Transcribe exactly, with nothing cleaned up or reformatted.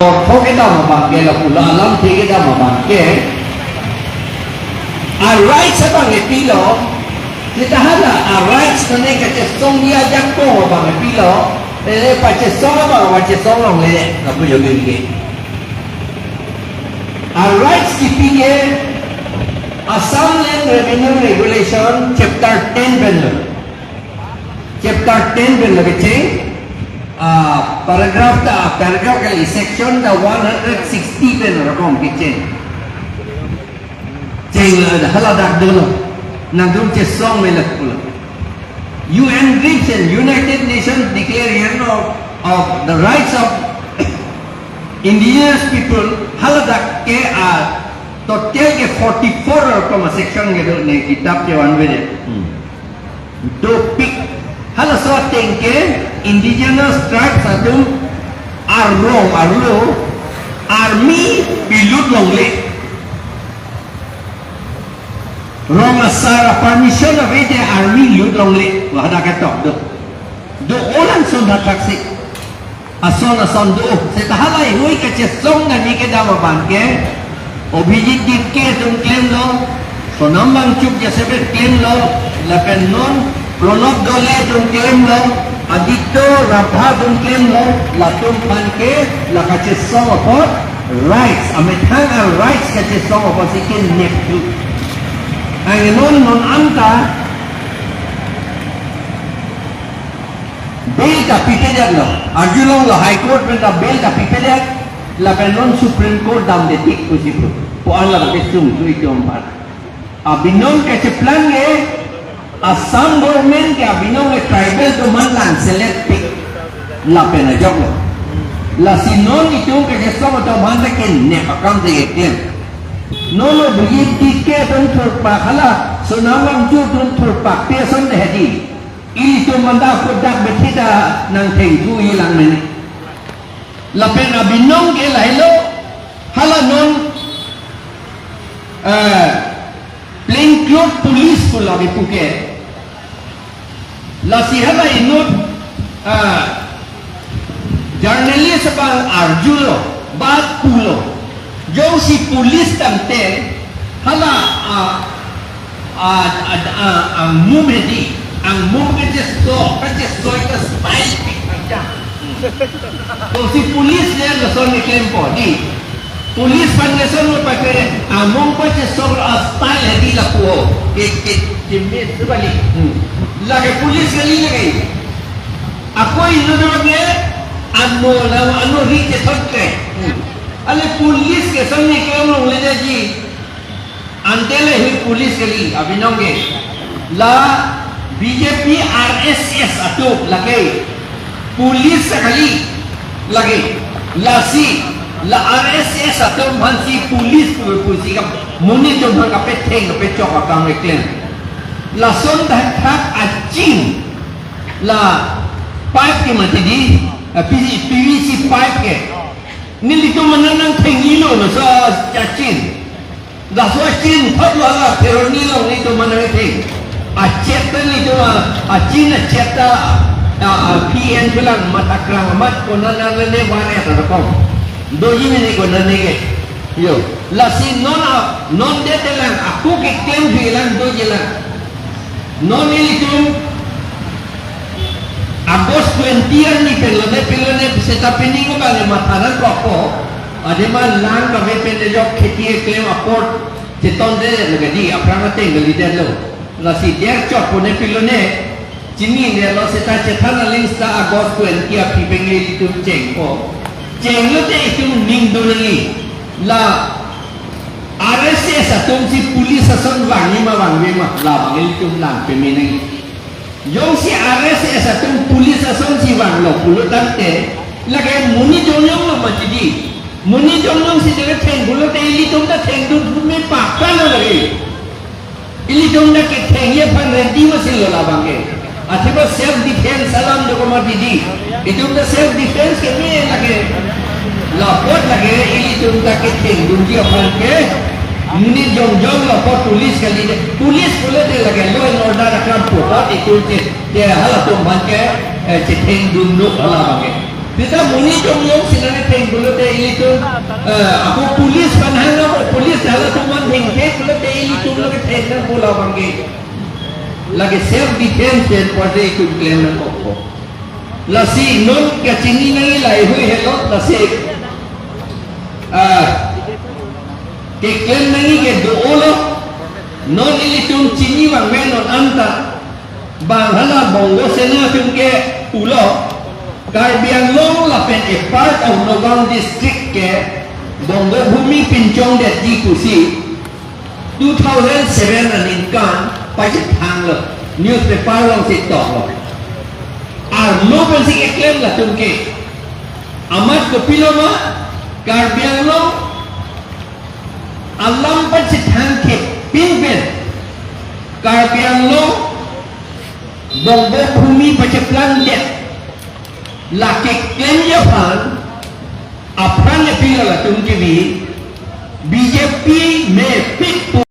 Ortho kedam abang ke lapulo, alamthe kedam abang ke. A rights abang ke pilo, seta hala a rights mane kachesongji ajakong abang ke pilo, eh, pachesong abang, pachesong longle, lapu jogin ke. A rights kipi ke, Assam Land Revenue Regulation chapter ten pen lo. Chapter ten pen lo kecheng, ah, paragraph ta, paragraph kali section ta one hundred sixty pen rokom kecheng. Cheng lo, hala dak dolo. Nangtum chesong me lapulo. U N Grievance and United Nations Declaration of, of the Rights of Indigenous People, hala dak ke a total ke forty-four rokom section kedo ne kitab ke vanve de. Hmm. Dopik. Halaso ateng ke indigenous tribes atum arong arlo army pilut longle. Rong asar permission ave te army lut longle. Wah, hadak ketok do. Do olang son hadak si. Ason ason do, seta halahei hui kachesong nangji kedam abang ke, Abhijit Dipke atum klemlo, Sonam Wangchuk jasemet klemlo, lapen non Pranab Doley atum klemlo, Aditya Rabha atum klemlo, latum aphan ke la kachesong apot rights, amethang a rights kachesong apot si kenep thu. Anke non non anta bail ta pipedet lo. Arjulonglo High Court pen ta bail ta pipedet. Lapen non Supreme Court damde tik pusi pu. Pu-an la kesung tu itum aphan. Abinong kacheplang ke Assam government ke abinong ke tribal atum aphan lang selet pik. Lapen ajok lo. Lasi non itum kachesong atum aphan ta kenep akam si keklem. Non lo Abhijit Dipke atum thurpak hala Sonam Wangchuk atum thurpak pe ason de hedi. Ilitum manda kodak bethi ta nangthengthu ilang mene. Lapen abinong ke lahelo, hala non, eh, plainclothes police pu lake puke. Lasi hala inut, eh, journalist abang arjulo, bat pulo. Jongsi police tangte, hala, ah, ah, ah, ah, angmum hedi, angmum kacheso, kacheso ka style pik aja. Jongsi police le lason keklempo di. Police aphan lason lo pake, angmum kacheso a style hedi lapu. Ke, ke, ke me sebalik. Hmm. Lake police kali lake. Ako inut ke, ano, ano, ano ri chethot ke. Ale police ke samne ke long le ji. Ante le hui police kali, abinong ke. La B J P R S S atum lake. Police kali lake. Lasi, la R S S atum aphan si police pu pusi ka monit atum aphan kapetheng kapechok akam keklem. Lason dak thak achin. La pipe ke mati di, eh, P V C, P V C pipe ke. Nelitum mane nangthenglilo laso achin. Laso achin thot lo la pheroni along nelitum mane theng. Achet ta nelitum a, achin achet ta, a, a, P N bilang mata krang amat konat nang le ne var et rokom. Doji mene konat ne ke. Yo, lasi non a, non det lang ako keklem bilang doji lang. Non ilitum August twenty arni pelone pelone seta pining ko bang matha nangkokpo. Athema lang kave pen jok kheti keklem apot chetonde lagi di aphrang ateng kalidet lo. Lasi der chot pone pelone chinine lo seta chethan aling seta August twenty aphi pen ilitum chengpo. Chenglote itum ningdun nangji. La R S S atum si police ason vangji ma vangve ma, labang ilitum lang peme nangji. Jongsi R S S atum police ason si vanglo pulo tangte, lake monit jongjong lo mati di. Monit jongjong si jega theng pulote ilitum ta thengdun me pakka lo lake. Ilitum ta kethengji aphan ready masi lo labang ke. Athema self defense alam dokok mati di. Itum ta self defense ke me lake. Lapot lake ilitum ta kethengdunji aphan ke. Monit jongjong lapot police kali de. Police pulote lake law and order akam pupat itum ke. Ke halatum aphan ke, eh, chethengdun nuk halabang ke. Seta monit atum jongsi nangketheng pulote ilitum, eh, ako police aphan hanglo, police hala atum aphan thengthek pulote ilitum lo ketheng nangpo labang ke. Lake self defense pen pulote itum klem nangkokpo. Lasi non kachini nangji laheihui henlo, lasi, ah, keklem nangji ke do-olo, non ilitum chini abang me non anta. Bang hala Bongo Sena atum ke pulo, Karbi Anglong lapen a part of Nagaon district ke Bongo Bhumi pinchongdetji pusi two thousand seven aningkan pachethanglo, newspaper alongsi toklo. Arlo pensi keklem latum ke. Amat kopilo ma, Karbi Anglong alam pachethang thepin pen Karbi Anglong Bongo Bhumi pacheplang det, lake klemji aphan, apran epilo latum kebi, B J P mepik pu